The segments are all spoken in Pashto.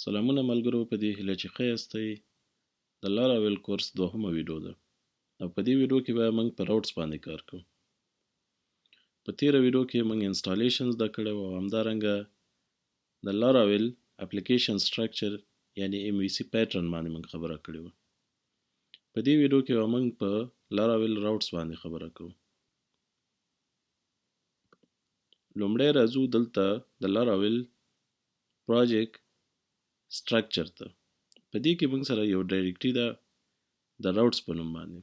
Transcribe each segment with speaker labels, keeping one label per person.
Speaker 1: سلامونه ملګرو په دې هیله چې ښه یاستئ. د لاراویل کورس دوهمه ویډیو ده او په دې ویډیو کې به موږ په راوټس باندې کار کوو. په تیره ویډیو کې موږ انسټالیشن زده کړی او همدارنګه د لاراویل اپلیکیشن سټرکچر یعنی ام وی سی پیټرن باندې موږ خبره کړې وه. په دې ویډیو کې به موږ په لاراویل راوټس باندې خبره کوو. لومړی راځو دلته د لاراویل پروجیکټ سټرکچر ته. په دې کې موږ سره یو ډایرکټري ده د راوټس په نوم باندې.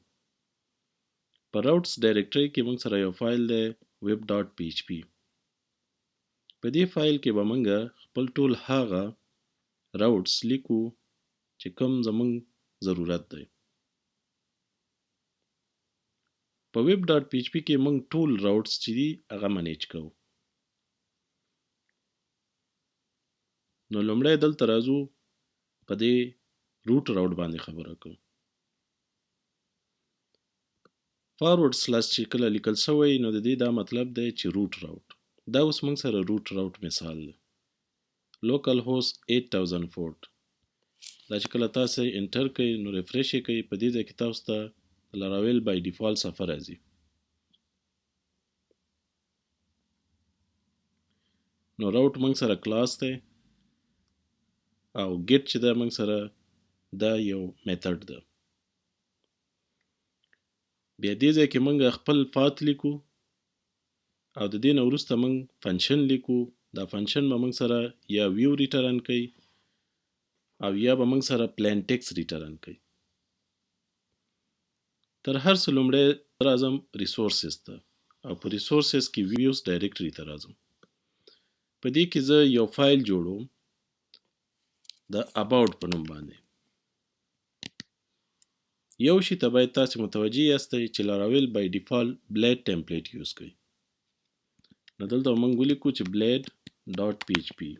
Speaker 1: په راوټس ډایرکټري کې موږ سره یو فایل دی web.php. په دې فایل کې به موږ خپل ټول هغه راوټس لیکو چې کوم زموږ ضرورت دی. په web.php کې موږ ټول راوټس چې دي هغه منیج کوو. نو لومړی دلته راځو، په دې روټ راوټ باندې خبره کوو. فارورډ سلاش چې کله لیکل شوی نو د دې دا مطلب دی چې روټ راوټ. دا اوس موږ سره روټ راوټ مثال دی، لوکل هوست 8000 فورټ. دا چې کله تاسو انټر کوئ نو ریفرش یې کوئ، په دې ځای کې تاسو ته لاراویل بای ډیفالت صفحه راځي. نو راوټ موږ سره کلاس دی او ګیټ چې ده موږ سره دا یو میتھډ ده. بیا دې ځای کې موږ خپل پات لیکو او د دې نه وروسته موږ فنکشن لیکو. دا فنکشن به موږ سره یا ویو ریټرن کوي او یا به موږ سره پلان ټیکس ریټرن کوي. تر هر څه لومړی راځم ریسورسز ته او په ریسورسز کې ویوز ډایرکټري ته راځم. په دې کې زه یو فایل جوړوم د اباوټ په نوم باندې. یو شي ته باید تاسو متوجه یاستئ چې لاراویل بای ډیفالت بلیډ ټیمپلیټ یوز کوي. نو دلته موږ ولیکو چې بلیډ ډاټ پی ایچ پی.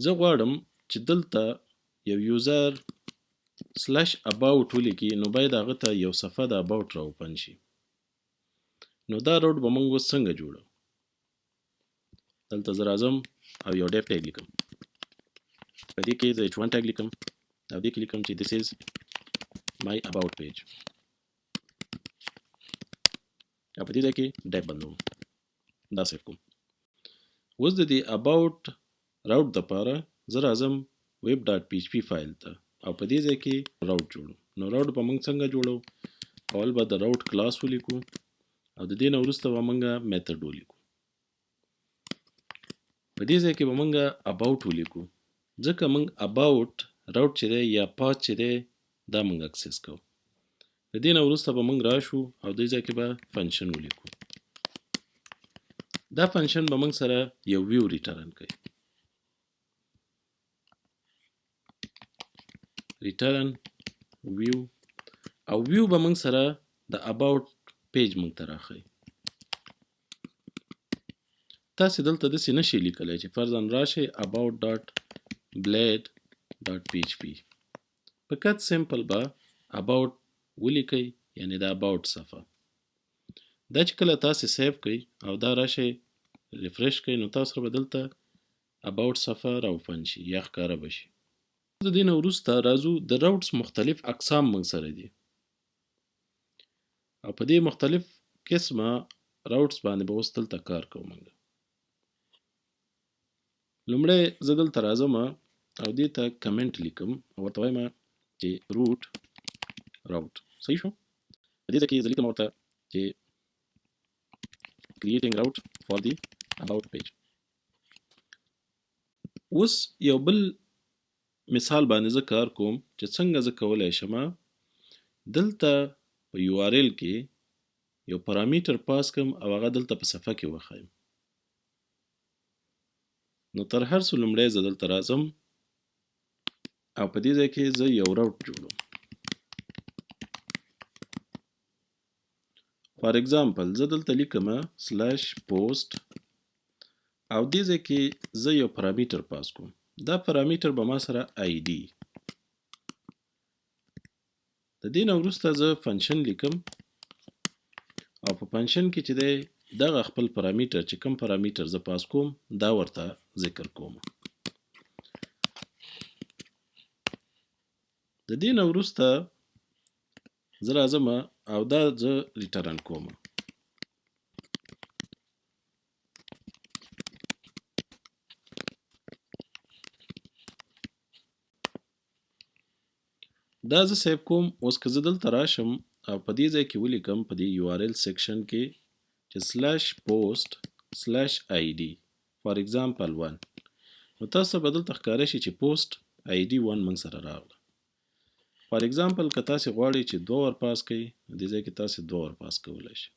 Speaker 1: زه غواړم چې دلته یو یوزر سلش اباوټ ولیکي نو باید هغه ته یو صفحه د اباوټ را اوپن شي. نو دا روټ به موږ اوس څنګه جوړو؟ دلته زه راځم او یو ډیف ټیګ لیکم. په دې کې زه ایچ 1 ټیګ لیکم او دې کې لیکم چې this is my about page او په دې ځای کې ډیف بندوم، دا سیف کوم. اوس د دې اباوټ راوټ دپاره زه راځم ویب ډاټ پی ایچ پی فایل ته او په دې ځای کې راوټ جوړو. نو راوټ به موږ څنګه جوړو؟ اول به د راوټ کلاس ولیکو او د دې نه وروسته به موږ میتھډ ولیکو. په دې ځای کې به موږ اباوټ ولیکو، ځکه موږ اباوټ راوټ چې دی یا پاث چې دی دا موږ اکسس کوو. د دې نه وروسته به موږ راشو او دې ځای کې به فنکشن ولیکو. دا فنکشن به موږ سره یو ویو ریټرن کوي. ریټرن ویو او ویو به موږ سره د اباوټ پیج موږ ته راښیي. تاسې دلته داسې نه شئ لیکلی چې فرضاً راشئ اباوټ ډاټ بلیډ ډاټ پی ایچ پی، فقط سمپل به اباوټ ولیکئ، یعنی د اباوټ صفحه. دا چې کله تاسې سیو کړئ او دا راشئ ریفرش کړئ نو تاسو سره به دلته اباوټ صفحه را اوپن شي یا ښکاره به شي. د دې نه وروسته راځو د راوټس مختلف اقسام موږ سره دي او په دې مختلف قسمه راوټس باندې به اوس دلته کار کوو موږ. لومړی زه دلته راځم او دې ته کمنټ لیکم او ورته وایم چې روټ راوټ. صحیح شو؟ په دې ځای کې زه لیکم ورته چې creating route for the about page. اوس یو بل مثال باندې زه کار کوم چې څنګه زه کولای شم دلته په یو آر ایل کې یو پرامیټر پاس کړم او هغه دلته په صفحه کې وښایم. نو تر هر څه لومړی زه دلته راځم او په دې ځای کې زه یو راوټ جوړوم. فار اگزامپل زه دلته لیکم سلش پوسټ او دې ځای کې زه یو پرامیټر پاس کوم. دا پرامیټر به ما سره آی ډي. د دې نه وروسته زه فنکشن لیکم او په فنکشن کې چې دی دغه خپل پرامیټر چې کوم پرامیټر زه پاس کوم دا ورته ذکر کوم. د دې نه وروسته زه راځم او دا زه ریټرن کوم. دا زه سیو کوم. اوس که زه دلته راشم او په دې ځای کې ولیکم په دې یو آر ایل سیکشن کې چې سلیش پوسټ سلیش آی ډي فار اگزامپل 1، نو تاسو به دلته ښکاره شي چې پوسټ آی ډي 1 موږ سره راغله. فار اگزامپل که تاسو غواړئ چې 2 ور پاس کړئ، نو دې ځای کې تاسو 2 ور پاس کولی شئ.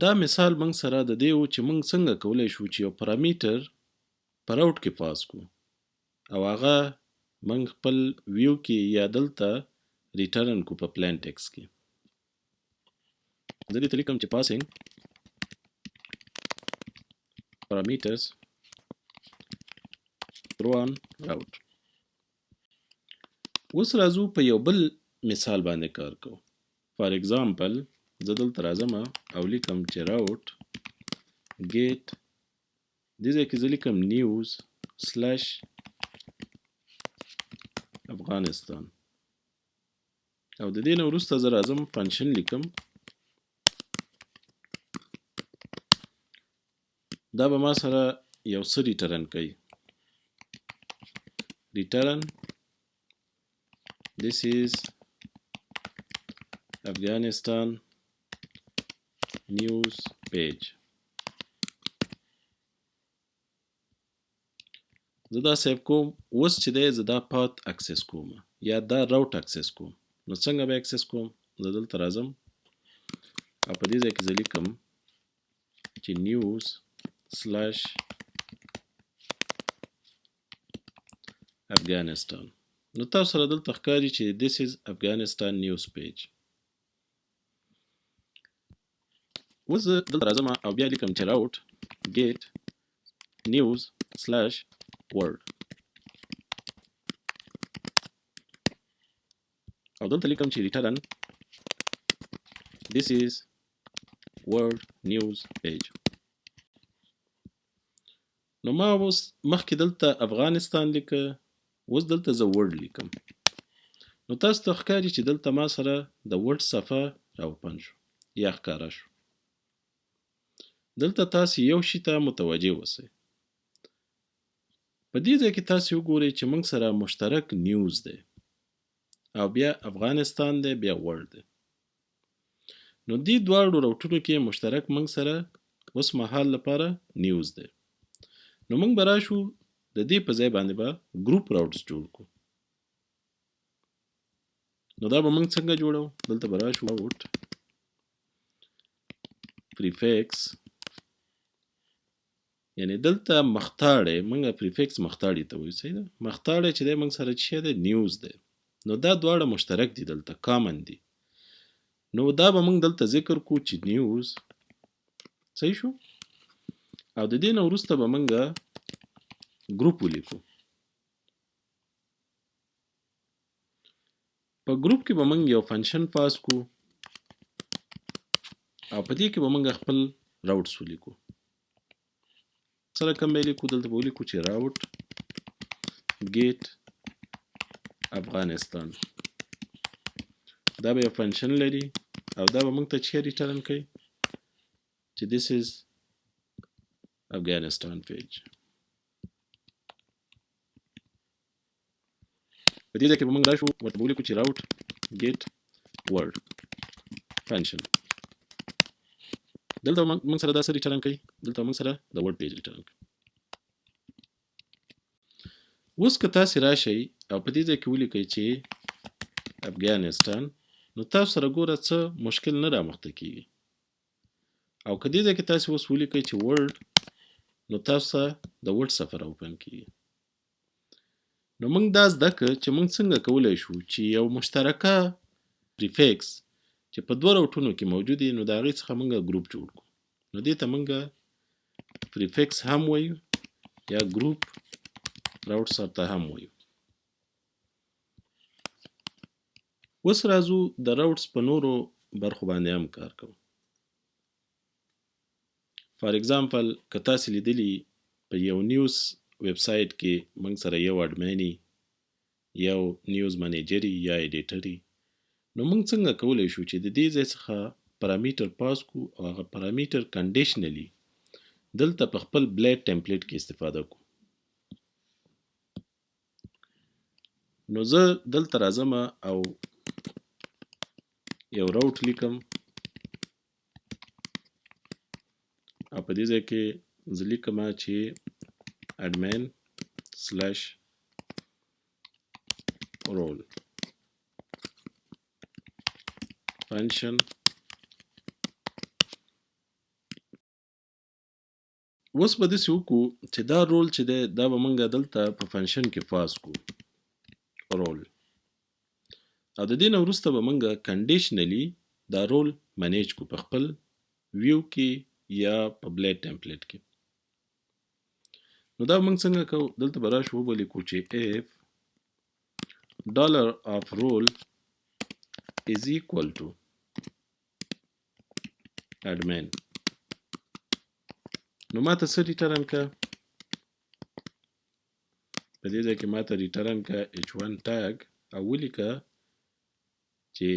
Speaker 1: دا مثال موږ سره د دې و چې موږ څنګه کولی شو چې یو پرامیټر په راوټ کې پاس کړو او هغه موږ خپل ویو کې یا دلته ریټرن کو په پلان ټیکس کې. زه دې ته لیکم چې پاسینګ parameters through on route. اوس راځو په یو بل مثال باندې کار کوو. فار اگزامپل زه دلته راځم او لیکم چې راوټ ګیټ، دې ځای کې زه لیکم نیوز سلیش افغانستان، او د دې نه وروسته زه راځم فنکشن لیکم. دا به ما سره یو څه ریټرن کوي. ریټرن this is Afghanistan news page. زه دا سیو کوم. اوس چې دی زه دا پات اکسس کوم یا دا راوټ اکسس کوم. نو څنګه به اکسس کوم؟ زه دلته راځم او په دې ځای کې زه لیکم چې نیوز سلیش افغانستان. نو تاسو سره دلته ښکاري چې this is Afghanistan news page. اوس زه دلته راځم او بیا لیکم چې راوټ ګیټ نیوز سلیش ورډ، او دلته لیکم چې ریټرن this is world news page. نو ما اوس مخکې دلته افغانستان لیکه، اوس دلته زه ورډ لیکم. نو تاسو ته ښکاري چې دلته ما سره د ورډ صفحه راوپن شو یا ښکاره شو. دلته تاسو یو شي ته متوجه اوسئ. په دې ځای کې تاسو وګورئ چې موږ سره مشترک نیوز دی او بیا افغانستان دی، بیا ورډ دی. نو دې دواړو راوټونو کې مشترک موږ سره اوس مهال لپاره نیوز دی. نو موږ به راشو د دې په ځای باندې به ګروپ راوټس جوړ کړو. نو دا به موږ څنګه جوړو؟ دلته به راشو راوټ پریفیکس، یعنی دلته مختاړی، موږ پریفیکس مختاړی ته وایو، صحیح ده؟ مختاړی چې دی موږ سره څه دی؟ نیوز دی. نو دا دواړه مشترک دي، دلته کامن دي. نو دا به موږ دلته ذکر کو چې نیوز، صحیح شو؟ او د دې نه وروسته به موږ ګروپ ولیکو. په ګروپ کې به موږ یو فنکشن پاس کو او په دې کې به موږ خپل راوټس ولیکو. څه رقم به یې لیکو؟ دلته به ولیکو چې راوټ ګیټ افغانستان، دا به یو فنکشن لري او دا به موږ ته چې ریټرن کوي چې this is Afghanistan page. په دې ځای کې به موږ راشو ورته به ولیکو چې راوټ ګیټ ورډ فنکشن. دلته موږ سره دا څه ریټرن کوي؟ دلته موږ سره د ورډ پیج ریټرن کوي. اوس که تاسې راشئ او په دې ځای کې ولیکئ چې افغانستان، نو تاسو سره ګوره څه مشکل نه رامخته کیږي. او که دې ځای کې تاسې اوس ولیکئ چې ورډ، نو تاسو ته د ورډ صفحه راوپن کیږي. نو موږ دا زده کړه چې موږ څنګه کولی شو چې یو مشترکه پریفیکس چې په دوه راوټونو کې موجود وي، نو د هغې څخه موږ ګروپ جوړ کړو. نو دې ته موږ پریفیکس هم وایو یا ګروپ راوټس ورته هم وایو. اوس راځو د راوټس په نورو برخو باندې هم کار کوو. فار اګزامپل که تاسو لیدلی په یو نیوز ویب سایټ کې موږ سره یو اډمینی، یو نیوز منیجری یا ایډیټری، نو موږ څنګه کولی شو چې د دې ځای څخه پرامیټر پاس کو او هغه پرامیټر کنډیشنلی دلته په خپل بلیډ ټیمپلیټ کې استفاده کو. نو زه دلته راځم او یو راوټ لیکم او په دې ځای کې زه لیکم چې admin slash role function. اوس به داسې وکړو چې دا رول چې دی دا به موږ دلته په فنکشن کې پاس کړو رول، او د دې نه وروسته به موږ کنډیشنلی دا رول منیج کو په خپل ویو کې یا په بلیډ ټیمپلیټ کې. نو دا موږ څنګه کوو؟ دلته به راشو وبه لیکو چې if dollar of role is equal to admin، نو ماته څه ریټرن که؟ په دې ځای کې ماته ریټرن که h1 ټاګ او ولیکه چې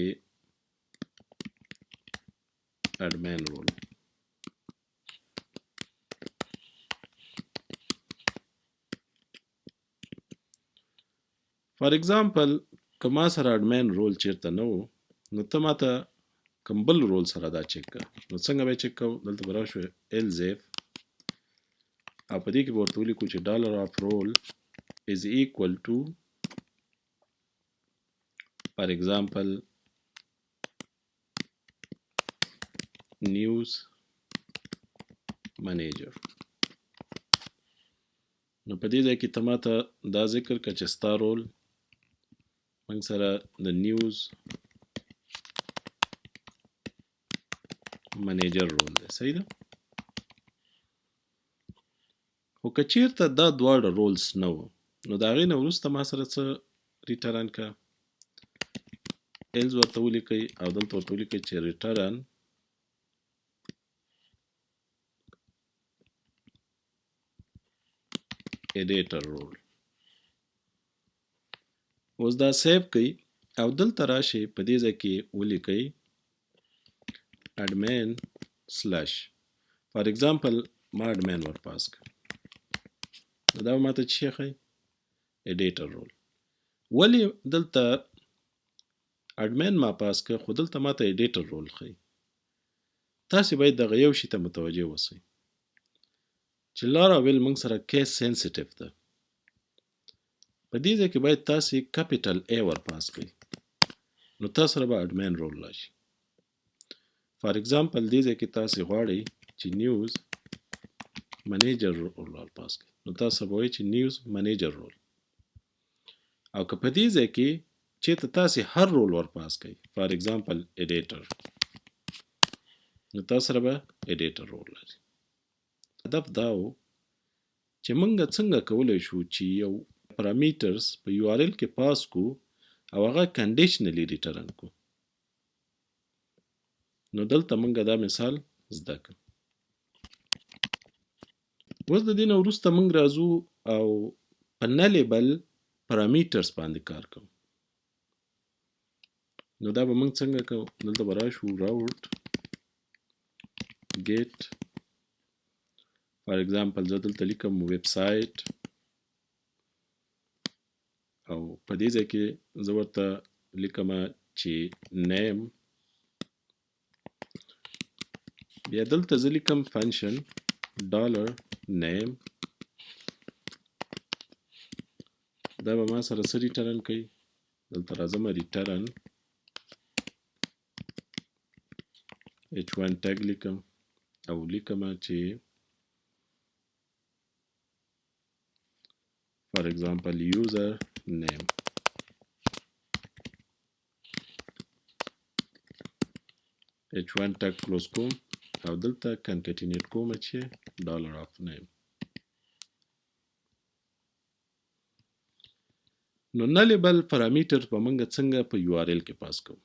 Speaker 1: admin role. فار اگزامپل که ما سره اډمین رول چیرته نه وو، نو ته ماته کوم بل رول سره دا چک که. نو څنګه به یې چک کوو؟ دلته به راشو else if او په دې کې به ورته ولیکو چې ډالر اف رول is equal to for example news manager. نو په دې ځای کې ته ماته دا ذکر که چې ستا رول موږ سره د نیوز منیجر رول دی، صحیح ده؟ خو که چیرته دا دواړه رولز نه وو، نو د هغې نه وروسته ما سره څه ریټرن که؟ ایلز ورته ولیکئ او دلته ورته ولیکئ چې ریټرن ایډیټر رول. اوس دا سیو کړئ او دلته راشئ په دې ځای کې ولیکئ admin slash، فار اگزامپل ما اډمین ور پاس کړ، نو دا به ماته څه شی ښیي؟ ایډیټر رول. ولې دلته اډمین ما پاس کړ خو دلته ماته ایډیټر رول ښیي؟ تاسې باید دغه یو شي ته متوجه اوسئ چې لاراویل موږ سره کیس سینسیټیو ده. په دې ځای کې باید تاسې کپیټل ای ور پاس کړئ، نو تاسو سره به اډمین رول راشي. فار اگزامپل دې ځای کې تاسې غواړئ چې نیوز منیجر رول ور پاس کړئ، نو تاسو به وایئ چې نیوز منیجر رول. او که په دې ځای کې چېرته تاسې هر رول ور پاس کړئ، فار اگزامپل ایډیټر، نو تاسو سره به ایډیټر رول راځي. هدف دا و چې موږ څنګه کولی شو چې یو پرامیټرز په یو آر ال کې پاس کو او هغه کنډیشنلی ریټرن کو. نو دلته موږ دا مثال زده کړ. اوس د دې نه وروسته موږ راځو او په نلیبل پرامیټرز باندې کار کوو. نو دا به موږ څنګه کوو؟ دلته به راشو راوټ get، فار اگزامپل زه دلته لیکم ویب سایټ او په دې ځای کې زه ورته لیکم چې نیم، بیا دلته زه لیکم فنکشن ډالر نیم، دا به ما سره څه ریټرن کوي؟ دلته راځم ریټرن h1 ټګ لیکم او لیکم چې فار اگزامپل یوزر نیم. h1 ټګ کلوز کوم او دلته کنکټینیټ کوم چې ډالر اف نیم. نو نلیبل پرامیټر به موږ څنګه په یو آر ال کې پاس کوو؟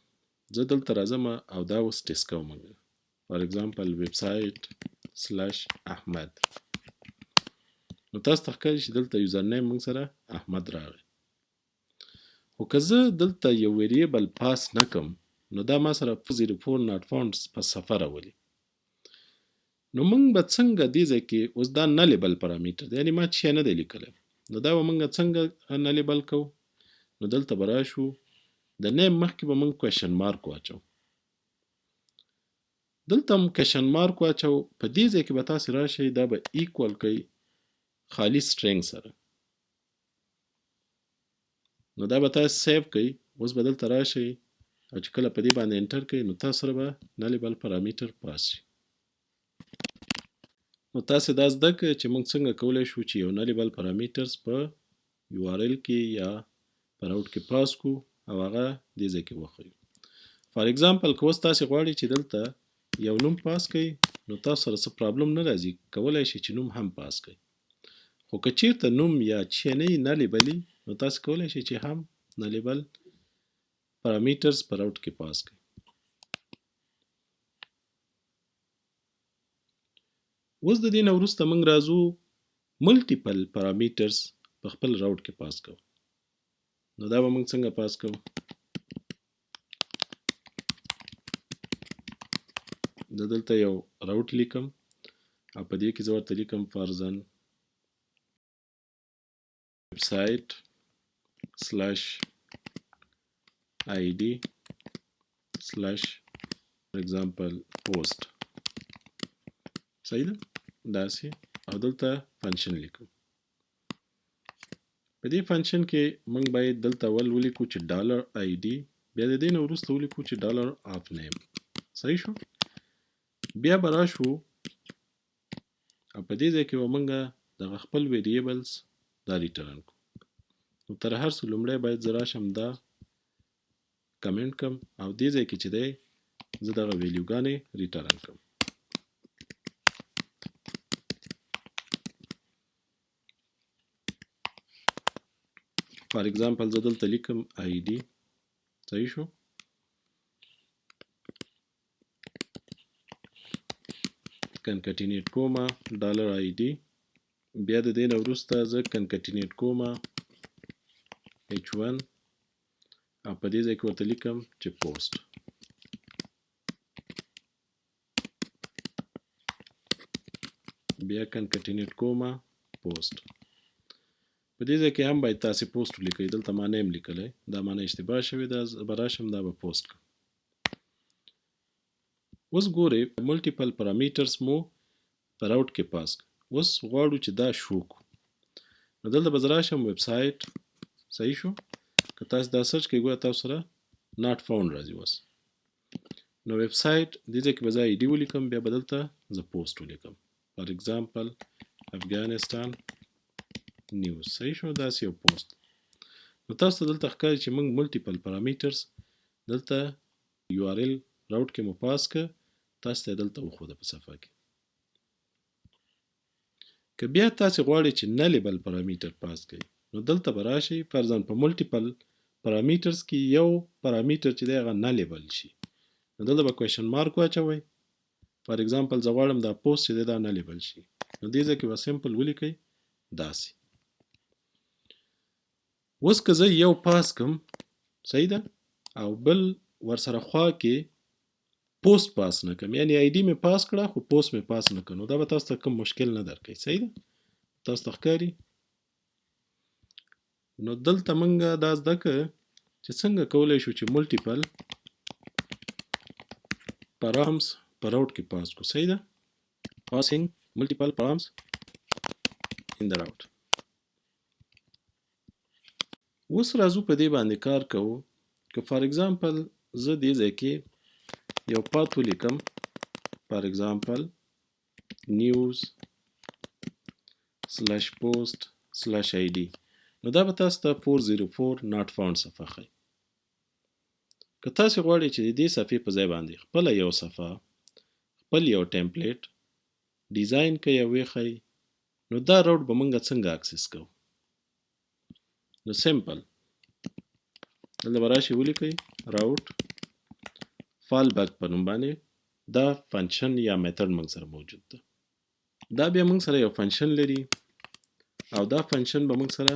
Speaker 1: زه دلته راځم او دا اوس ټیسټ کوم. موږ فار اگزامپل ویب سایټ سلش احمد. نو تاسو ته ښکاري چې دلته یوزر نیم موږ سره احمد راغی. خو که زه دلته یو ویریبل پاس نه کم نو دا ما سره 404 ناټ فاوند په صفحه راولي. نو موږ به څنګه دې ځای کې اوس دا نه لیبل پرامیټر دی، یعنی ما چی نه دی لیکلی، نو دا به موږ څنګه نه لیبل کوو؟ نو دلته به راشو، د نیم مخکې به موږ کوېشن مارک واچو، دلته هم کوېشن مارک واچو. په دې ځای کې به تاسې راشئ، دا به ایکوال کوي خالی سټرینګ سره، نو دا به تاسو سیو کړئ. اوس به دلته راشئ او چې کله په دې باندې انټر کړئ نو تاسو سره به نلیبل پرامیټر پاس شي. نو تاسو دا زده کړئ چې موږ څنګه کولی شو چې یو نلیبل پرامیټرز په یو آر ال کې یا په راوټ کې پاس کو او هغه دې ځای کې وښیو. فار اگزامپل که اوس تاسو غواړئ چې دلته یو نوم پاس کړئ نو تاسو سره څه پرابلم نه راځي، کولی شئ چې نوم هم پاس کړئ. خو که چیرته نوم یا چې نه یي نلیبلی نو تاسو کولی شئ چې هم نلیبل پرامیټرز په راوټ کې پاس کړئ. اوس د دې نه وروسته موږ راځو ملټیپل پرامیټرز په خپل راوټ کې پاس کوو. نو دا به موږ څنګه پاس کوو؟ زه دلته یو راوټ لیکم او په دې کې زه ورته لیکم فرضاً ویب سایټ سلش آی ډي سلش فار اگزامپل پوسټ، صحیح ده؟ داسې. او دلته فنکشن لیکم. په دې فنکشن کې موږ باید دلته اول ولیکو چې ډالر آی ډي، بیا د دې نه وروسته ولیکو چې ډالر آف نیم، صحیح شو؟ بیا به راشو او په دې ځای کې به موږ دغه خپل ویریبلز دا ریټرن کړو. نو تر هر څه لومړی باید زه راشم دا کمنټ کم او دې ځای کې چې دی زه دغه ویلیوګانې ریټرن کم. فار اگزامپل زه دلته لیکم آی ډي، صحیح شو؟ کنکټینیټ کومه ډالر آی ډي، بیا د دې نه وروسته زه کنکټینیټ کومه ایچ 1 او په دې ځای کې ورته لیکم چې پوسټ. بیا کنکټینیټ کومه پوسټ. په دې ځای کې هم باید تاسې پوسټ ولیکئ، دلته ما نیم لیکلی، دا معنی اشتباه شوې ده، زه به راشم دا به پوسټ کړم. اوس ګورئ ملټیپل پرامیټرز مو په راوټ کې پاس کړ. اوس غواړو چې دا شو کړو، نو دلته به زه راشم ویب سایټ، صحیح شو؟ که تاسو دا سرچ کړئ ګوره تاسو سره ناټ فاوند راځي. اوس نو ویب سایټ دې ځای کې به زه آی ډي ولیکم، بیا به دلته زه پوسټ ولیکم، فار اگزامپل افغانستان نیوز، صحیح شو؟ داسې یو پوسټ. نو تاسو ته دلته ښکاري چې موږ ملټیپل پرامیټرز دلته یو آر ال راوټ کې مو پاس که، تاسو ته دلته وښوده په صفحه کې. که بیا تاسو غواړئ چې نلیبل پرامیټر پاس کړئ نو دلته به راشئ، فرضاً په ملټیپل پرامیټرز کې یو پرامیټر چې دی هغه نلیبل شي، نو دلته به کوېشن مارک واچوئ. فار اگزامپل زه غواړم دا پوسټ چې دی دا نلیبل شي، نو دې ځای کې به سمپل ولیکئ داسې. اوس که زه یو پاس کړم، صحیح ده، او بل ورسره خوا کې پوسټ پاس نه کړم، یعنی آی ډي مې پاس کړه خو پوسټ مې پاس نه کړ، نو دا به تاسو ته کوم مشکل نه درکوي، صحیح ده؟ تاسو ته ښکاري؟ نو دلته موږ دا زده کړه چې څنګه کولی شو چې ملټیپل پرامز په راوټ کې پاس کړو، صحیح ده؟ Passing multiple params in the route. اوس راځو په دې باندې کار کوو. که فار اگزامپل زه دې ځای کې یو پات ولیکم، فار اگزامپل نیوز سلش پوسټ سلش آی ډي، نو دا به تاسو ته 404 ناټ فاوند صفحه ښیي. که تاسو غواړئ چې د دې صفحې په ځای باندې خپله یو صفحه، خپل یو ټیمپلیټ ډیزاین کړئ او وښیئ، نو دا راوټ به موږ څنګه اکسس کوو؟ نو سمپل دلته به راشئ ولیکئ راوټ فال بک په نوم باندې دا فنکشن یا میتھډ موږ سره موجود ده. دا بیا موږ سره یو function لري او دا function به موږ سره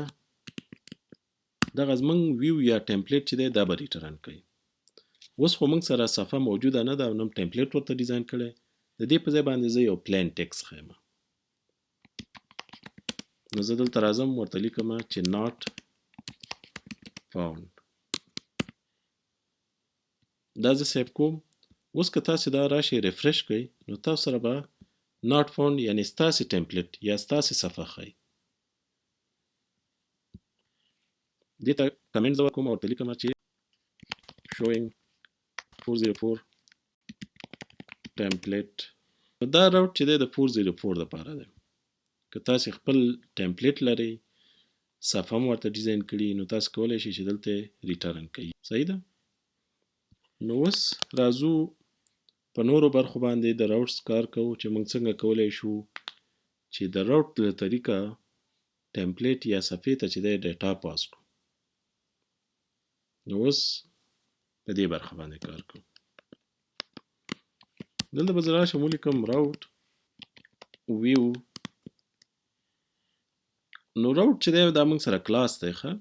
Speaker 1: دغه زمونږ view یا template چې دی دا به return کوي. اوس خو موږ سره صفحه موجوده نه ده او نه template ورته design کړی. د دې په ځای باندې زه یو plain text ښیم. نو زه دلته راځم ورته لیکم چې not found. دا زه save کوم. اوس که تاسو دا راشئ refresh کړئ نو تاسو سره به not found یعنی ستاسو template یا ستاسو صفحه ښایي. دې ته کمنټ زه ورکوم او ورته لیکم چې showing 404 template. نو دا route چې دی د 404 دپاره دی. که تاسو خپل template لرئ، صفحه هم ورته design کړي، نو تاسو کولی شئ چې دلته return کوي. صحیح ده؟ نو اوس راځو په نورو برخو باندې د routes کار کوو چې موږ څنګه کولی شو چې د route له طریقه template یا صفحې ته چې دی data pass کړو. نو اوس په دې برخه باندې کار کوو. دلته به زه راشم ولیکم route view. نو route چې دی دا موږ سره کلاس دی. ښه،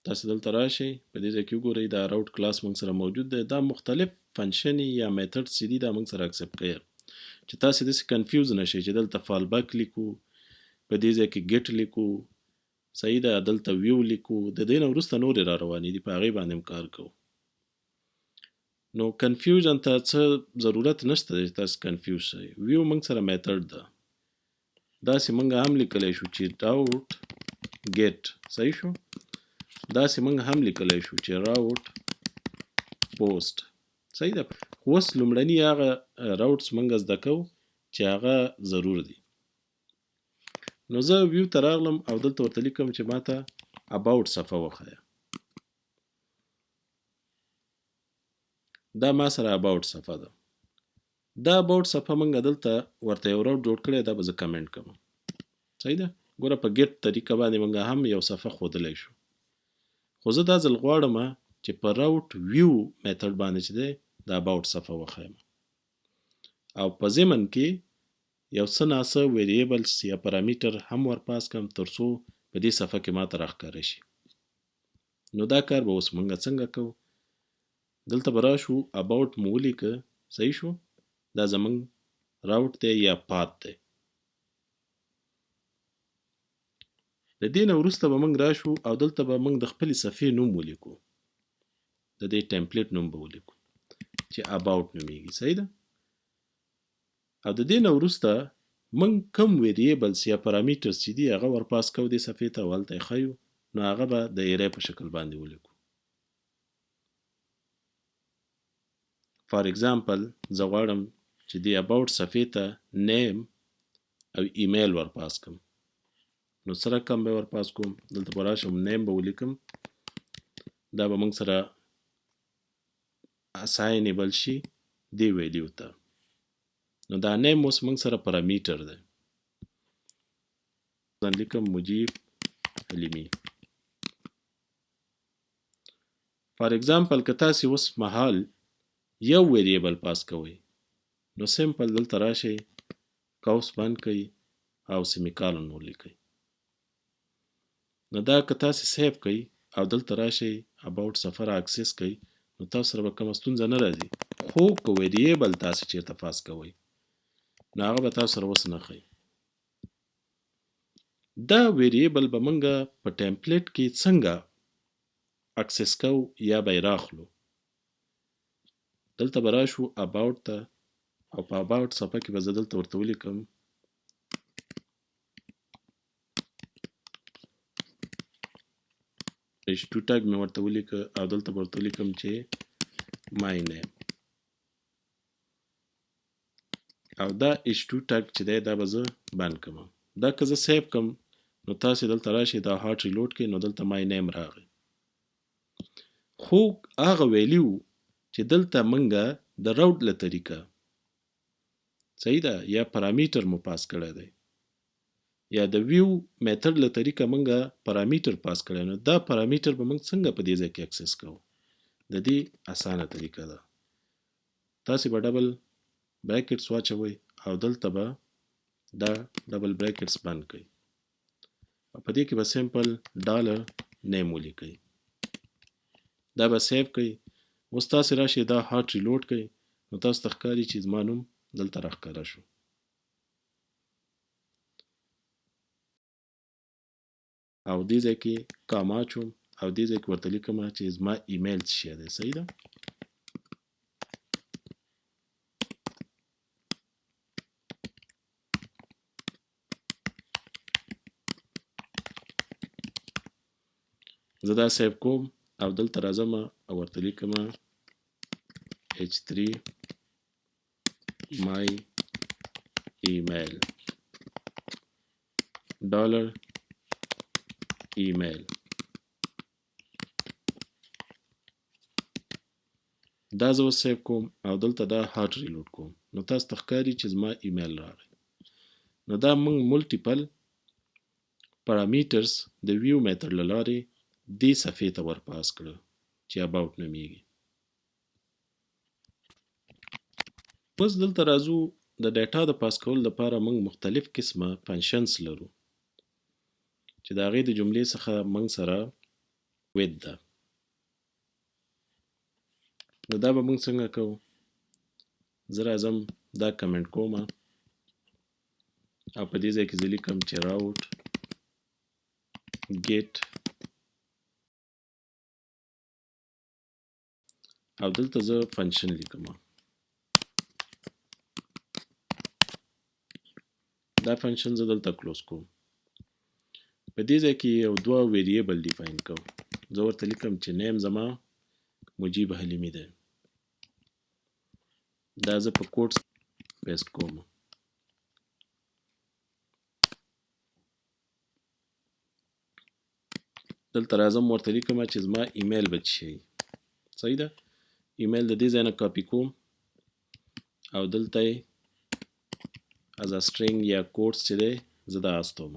Speaker 1: تاسو دلته راشئ په دې ځای کې وګورئ دا route class موږ سره موجود دی. دا مختلف function یا method چې دي دا موږ سره accept کوي چې تاسو داسې confuse نه شئ چې دلته fallback لیکو، په دې ځای کې get لیکو، صحیح ده، دلته view لیکو. د دې نه وروسته نورې را روانې دي، په هغې باندې هم کار کوو. نو confusion ته څه ضرورت نشته چې تاسو confuse شئ. view موږ سره method ده، داسې موږ هم لیکلی شو چې route get، صحیح شو. داسې موږ هم لیکلی شو چې route post، صحیح ده. خو اوس لومړني هغه routes موږ زده کوو چې هغه ضرور دي. نو زه view ته راغلم او دلته ورته لیکم چې ماته about صفحه وښیه. دا ما سره about صفحه ده. دا about صفحه موږ دلته ورته یو route جوړ کړی، دا به زه کمنټ کوم. صحیح ده. ګوره په get طریقه باندې موږ هم یو صفحه ښودلی شو، خو زه دا ځل غواړم چې په route view method باندې چې دی د about صفحه وښیم او په ضمن کې یو څه ناڅه variables یا parameter هم ورپاس کړم تر څو په دې صفحه کې ماته راښکاره شي. نو دا کار به اوس موږ څنګه کوو؟ دلته به راشو about مو ولیکه، صحیح شو. دا زموږ route دی یا path دی. د دې نه وروسته به موږ راشو او دلته به موږ د خپلې صفحې نوم ولیکو، د دې template نوم به ولیکو چې about نومیږي، صحیح ده. او د دې نه وروسته موږ کوم variables یا parameters چې دي هغه ورپاس کوو دې صفحې ته او هلته یې ښیو، نو هغه به د array په شکل باندې ولیکو. for example زه غواړم چې دې about صفحې ته name او ایمیل ورپاس کړم، نو څه رقم به ورپاس کوم؟ دلته به راشم name به ولیکم، دا به موږ سره assignable شي دې value ته. نو دا name اوس موږ سره parameter دی. ځان لیکم مجیب حلیمي. for example که تاسې اوس مهال یو variable pass کوئ، نو simple دلته راشئ قوس بند کړئ او semicolon ولیکئ. نو دا که تاسې save کړئ او دلته راشئ about صفحه را access کړئ، نو تاسو سره به کومه ستونزه نه راځي. خو که variable تاسې چېرته pass کوئ نو هغه به تاسو سره اوس نه ښیي. دا variable به موږ په template کې څنګه access کوو یا به یې راخلو؟ دلته به راشو about ته او په about صفحه کې به زه دلته ورته ولیکم h2 tag مې ورته ولیکه او دلته به ورته ولیکم چې my name، او دا h2 tag چې دی دا به زه بند کړم. دا که زه save کړم نو تاسې دلته راشئ دا hot reload کړئ، نو دلته my name راغی. خو هغه value چې دلته موږ د route له طریقه، صحیح ده، یا parameter مو pass کړی دی یا د view method له طریقه موږ parameter pass کړی، نو دا parameter به موږ څنګه په دې ځای کې access کوو؟ د دې اسانه طریقه ده، تاسې به double brackets واچوئ او دلته به دا ډبل بریکټس بند کړئ او په دې کې به سمپل ډالر نیم ولیکئ. دا به سیو کړئ. اوس تاسو راشئ دا هاټ ریلوډ کړئ، نو تاسو ته ښکاري چې زما نوم دلته راښکاره شو. او دې ځای کې کاما اچوم او دې ځای کې ورته لیکم چې زما ایمیل څه شی دی. صحیح ده؟ زه دا سیو کوم او دلته راځم او ورته لیکم h3 my email ډالر ایمیل. دا زه اوس سیو کوم او دلته دا هارډ ریلوډ کوم، نو تاسو ته ښکاري چې زما ایمیل راغی. نو دا موږ ملټیپل پارامیټرز د ویو میتھډ له لارې دې صفحې ته ورپاس کړه چې اباوټ نومیږي. اوس دلته راځو د ډیټا د پاس کولو لپاره موږ مختلف قسمه فنکشنز لرو چې د هغې د جملې څخه موږ سره وید ده. نو دا به موږ څنګه کوو؟ زه راځم دا کمنټ کوم او په دې ځای کې زه لیکم چې راوټ ګیټ او دلته زه فنکشن لیکم. دا فنکشن زه دلته کلوز کوم. په دې ځای کې یو دوه ویریبل ډیفاین کوم. زه ورته لیکم چې نیم زما مجیب حلیمي دی. دا زه په کوډ پیسټ کوم. دلته راځم ورته لیکم چې زما ایمیل به څه شي. صحیح ده؟ ایمیل د دې ځای نه کاپي کوم او دلته یې از ا سټرینګ یا کوډز چې دی زه دا استوم.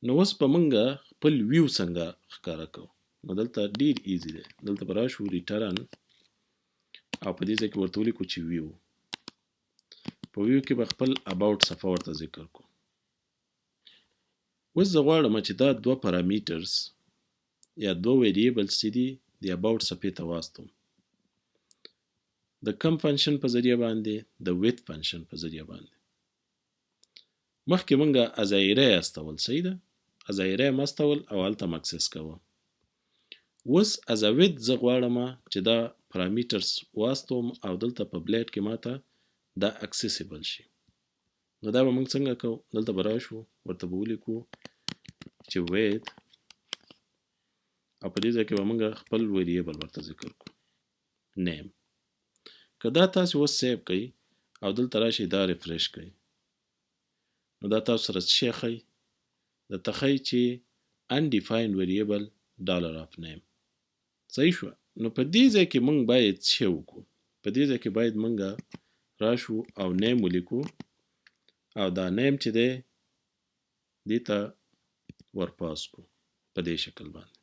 Speaker 1: نو اوس به موږ خپل ویو څنګه ښکاره کوو؟ نو دلته ډیر ایزي دی. دلته به راشو ریټرن او په دې ځای کې ورته ولیکو چې ویو. په ویو کې به خپل اباوټ صفحه ورته ذکر کو. اوس زه غواړم چې دا دوه پارامیټرز یا دوه ویریبلز چې دي د اباوټ صفحې ته واستوم. د کم فنکشن په ذریعه باندې، د ویت فنکشن په ذریعه باندې. مخکې مونږ از ایری استول، صحیح ده؟ از ایری هم استول او هلته هم اکسس کوه. اوس از ویت زه غواړم چې دا پارامیټرز واستوم او دلته په بلیډ کې ماته دا اکسیسیبل شي. نو دا به موږ څنګه کوو؟ دلته به راشو ورته به ولیکو چې ویت او په دې ځای کې به موږ خپل ویریبل ورته ذکر کړو نیم. که دا تاسو اوس سیو کړئ او دلته راشئ دا ریفرش کړئ، نو دا تاسو سره څه شی ښیي؟ درته ښیي چې undefined variable dollar of name. صحیح شوه؟ نو په دې ځای کې موږ باید څه شی وکړو؟ په دې ځای کې باید موږ راشو او نیم ولیکو او دا نیم چې دی دې ته ورپاس کړو په دې شکل باندې.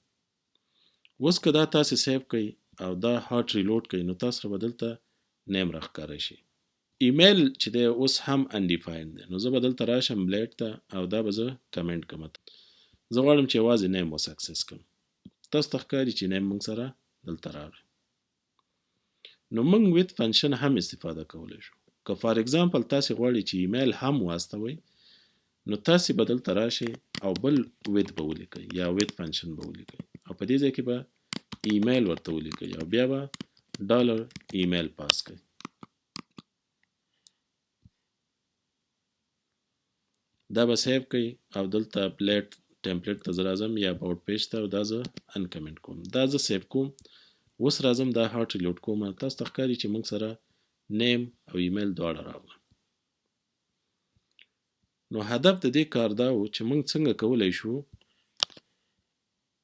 Speaker 1: اوس که دا تاسې سیو کړئ او دا هاټ ریلوډ کړئ، نو تاسو سره به دلته نیم راښکاره شي. ایمیل چې دی اوس هم انډیفاین دی، نو زه به دلته راشم بلیډ ته او دا به زه کمنټ کړم. زه غواړم چې یوازې نیم اوس اکسس کړم. تاسو ته ښکاري چې نیم موږ سره دلته راغی. نو موږ ویت فنکشن هم استفاده کولی شو. که فار اگزامپل تاسې غواړئ چې ایمیل هم واستوئ، نو تاسې به دلته راشئ او بل ویت به ولیکئ یا ویت فنکشن به ولیکئ او په دې ځای کې به ایمیل ورته ولیکئ او بیا به ډالر ایمیل پاس کړئ. دا به سیو کړئ او دلته بلیډ ټیمپلیټ ته زه راځم یا اباوټ پیج ته او دا زه انکمنټ کوم. دا زه سیو کوم. اوس راځم دا هاټ ریلوډ کوم. تاسو ته ښکاري چې موږ سره نیم او ایمیل دواړه راغله. نو هدف د دې کار دا و چې موږ څنګه کولی شو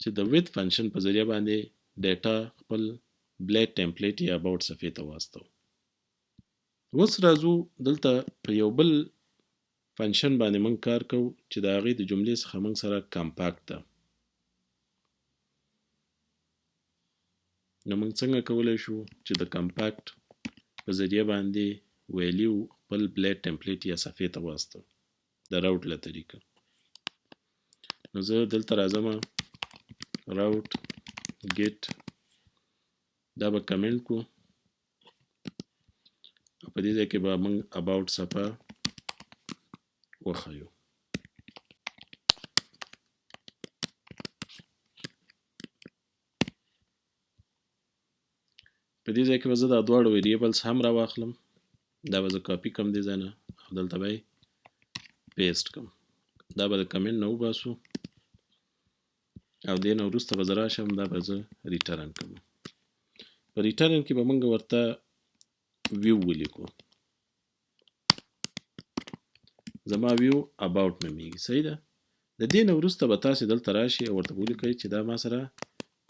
Speaker 1: چې د ویت فنکشن په ذریعه باندې ډیټا خپل بلیډ ټیمپلیټ یا اباوټ صفحې ته واستوو. اوس راځو دلته په یو بل فنکشن باندې موږ کار کوو چې د هغې د جملې څخه موږ سره کمپاکټ ده. نو موږ څنګه کولی شو چې د کمپاکټ په ذریعه باندې ویلیو خپل بلیډ ټمپلیټ یا صفحې ته واستوو د راوټ له طریقه. نو زه دلته راځم، راوټ ګیټ، دا به کمنټ کو او په دې ځای کې به موږ اباوټ صفحه وښیو. په دې ځای کې به زه دا دواړه ویریبلز هم راواخلم، دا به زه کاپي کړم دې ځای نه او دلته به یې پیسټ کړم. دا به د کمنټ نه وباسو او دې نه وروسته به زه راشم دا به زه ریټرن کړم. په ریټرن کې به موږ ورته ویو ولیکو، زما ویو اباوټ نومیږي، صحیح ده. د دې نه وروسته به تاسې دلته راشئ او ورته به ولیکئ چې دا ما سره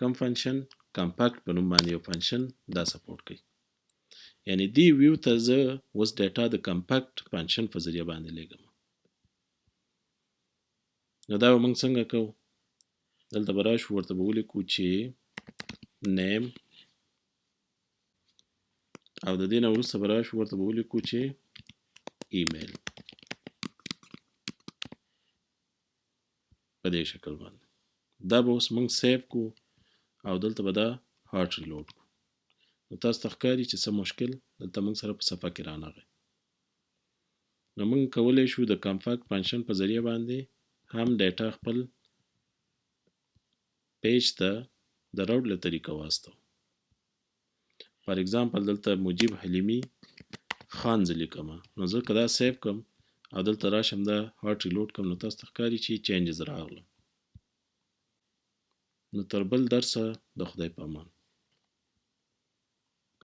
Speaker 1: کم فنکشن کمپاکټ په نوم باندې یو فنکشن دا سپورټ کوي، یعنی دې ویو ته زه اوس ډیټا د کمپاکټ فنکشن په ذریعه باندې لیږم. نو دا به موږ څنګه کوو؟ دلته به راشو ورته به ولیکو چې نیم، او د دې نه وروسته به راشو ورته به ولیکو چې ایمیل په دې شکل باندې. دا به اوس موږ سیو کو او دلته به دا هارټ ریلوډ کو. نو تاسو ته ښکاري چې څه مشکل دلته موږ سره په صفحه کې رانغی. نو موږ کولی شو د کمپاکټ فنکشن په ذریعه باندې هم ډیټا خپل پیج ته د راوټ له طریقه واستوو. فار اگزامپل دلته مجیب حلیمی خان زه لیکم، نو زه که دا سیو کړم او دلته راشم دا هارټ ریلوډ کړم، نو تاسو ته ښکاري چې چینجز راغله. نو تر بل درسه د خدای په امان.